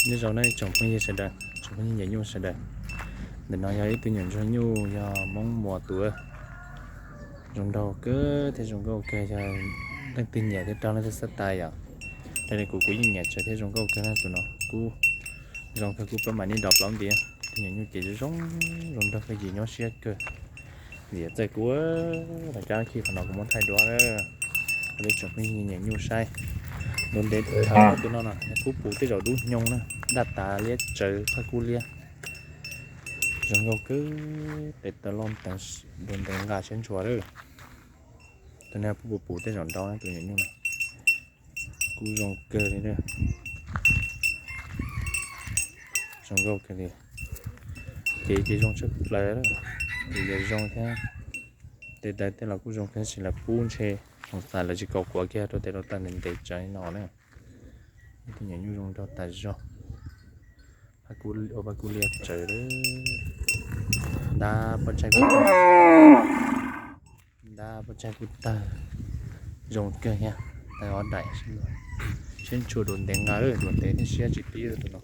Nyob zoo na tsoom phooj ywg sawv daws, tsoom phooj ywg nyiam nyuj sawv daws. Ntawm no yog ib tug nyuam ntsuag nyuj yog Hmoob Muas tus. Zoo nraug kawg thiab zoo nkauj kawg, yog leej twg nyiam thiab raug leej twg xab tais yom. Raws li kuv, kuv yeej nyiam tsawv thiab zoo nkauj kawg na tus no. Kuj zoo kawg, kuj pab mam nij dos plaub ntiav. Tus nyuam nyuj ces zoo, zoo nraug kawg, yim nyob siab kawg. Ntiav txawj kuv, rov qab khi qhov no kuv muab thaij dua lawm. Ua li tsoom phooj ywg nyiam nyuj saib. Duas ntev tag tus no no, kuj puv tej zaum dub hnyoo na, daj tas liab tsawv, phaj kub liab. Zoo nkauj kawg, tes taw loj nteev, duas ntev nqa siab ntshua lawm. Tus no puv puv puv tej zaum nraud na tus nyuam nyuj no. Kuj zoo kawg li na. Zoo nkauj kawg li. Ces ces zoo tshaj plaws, ces yog zoo thiab. Tes taw tej los kuj zoo kawg, tab sis lawv pub ntshe, txav lawv tsis kaus quav kiag rau tes rau taw ntev ntev tsawv li no na. Tus nyuam nyuj zoo nraug tas zog. Ua paj kub liab tsawv, ntab pob tsaig kuj tawg, ntab pob tsaig kuj tawg, zoo kawg thiab. Taw ob daim, siab ntshua, duas ntev nqa, duas ntev thiab siab tsis pib tus no.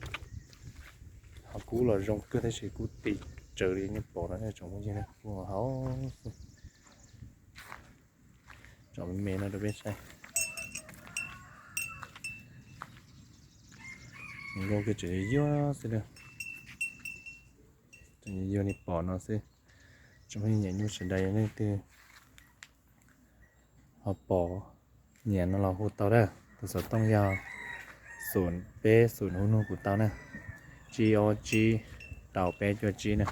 Ho kub los zoo kawg tab sis kub ti tsawv li nej pom no tsoom phooj ywg, kuj hauv xwb. Tsom me me no rau peb saib. Zoo nkauj kawg, tseem yuag xwb na. Tseem yuag li pom no xwb. Tsoom phooj ywg nyiam nyuj sawv daws, yog leej twg ho pom nyiam no los hu tau na. Tus xov tooj yog xoom peb xoom, hu nug kuv tau na. Tsib ob tsib rau peb cuaj tsib na.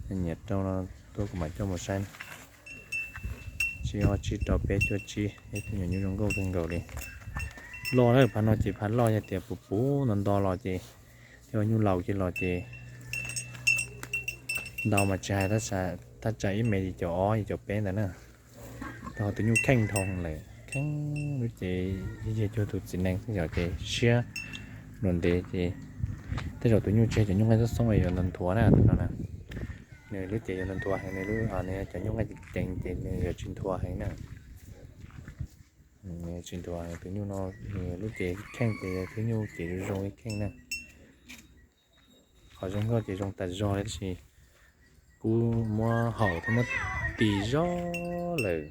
Nyiam rau no tuaj kuv mam coj mus saib na. Tsib ob tsib rau peb cuaj tsib, ib tug nyuam nyuj zoo nkauj kawg nkaus li. Loj na, phav no ces phav loj, yog tias puv puv nto nto los ces, thiab ua nyuj laus kiag los ces ntau mas tsis hais, thaj tsam ib mev yim caum ob yim caum peb ntawd na. Rau qhov tus nyuj kheej dhau lawm, kheej lub cev yog cuag tus txiv neej xwb yom, ces siab duas ntev ces tej zaum tus nyuj tsis yog cov nyuj nqaij xoob xoob yuav nthuav nthuav na tus no na. Nws lub cev yuav nthuav nthuav heev, nws lub, nws yog cov nyuj nqaij ceev ceev ces nws yuav tsis nthuav heev na. Tsis nthuav, tus nyuj no nws lub cev kheej ces yog ib tug nyuj cev zoo zoo ib kheej na. Qhov zoo nkauj ces zoo tas zog li, tab sis kuj muab haum thiab muab tis zog lawm.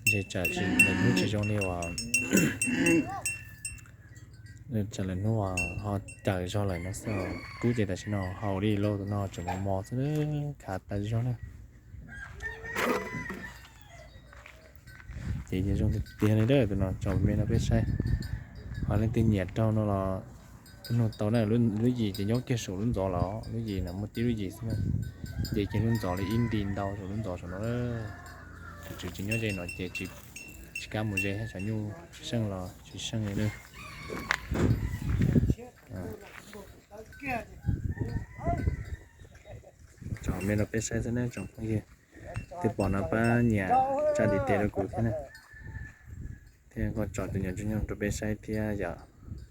Ntshe tsam lawv hnub tsis zoo li uas, tsam lawv hnub uas ho cawm zog lawm no xwb. Kub ces tam sim no haum li lauj, tus no tseem mos mos xwb, khav tas zog na. Ces zoo tiag tiag li tus no, tsom me no peb saib. Ho leej twg nyiam raug no los nug tau na. Lub yim ces nyob kiag saum lub ntxov los, lub yim no muaj tib lub yim xwb na. Ces kiag lub ntxov li ib nti ntau saum lub ntxov saum no. Tus tswv tsis nyob ze no ces tsis kam mus ze, cov nyuj seej los tsis seej li na. Tsom me no peb saib xwb na tsoom phooj ywg. Twb pom no pab nyiam tsa ntiv tes rau kuv thiab na. Thiab koj tsom tus nyuam ntsuag nyuj rau peb saib thiab yom.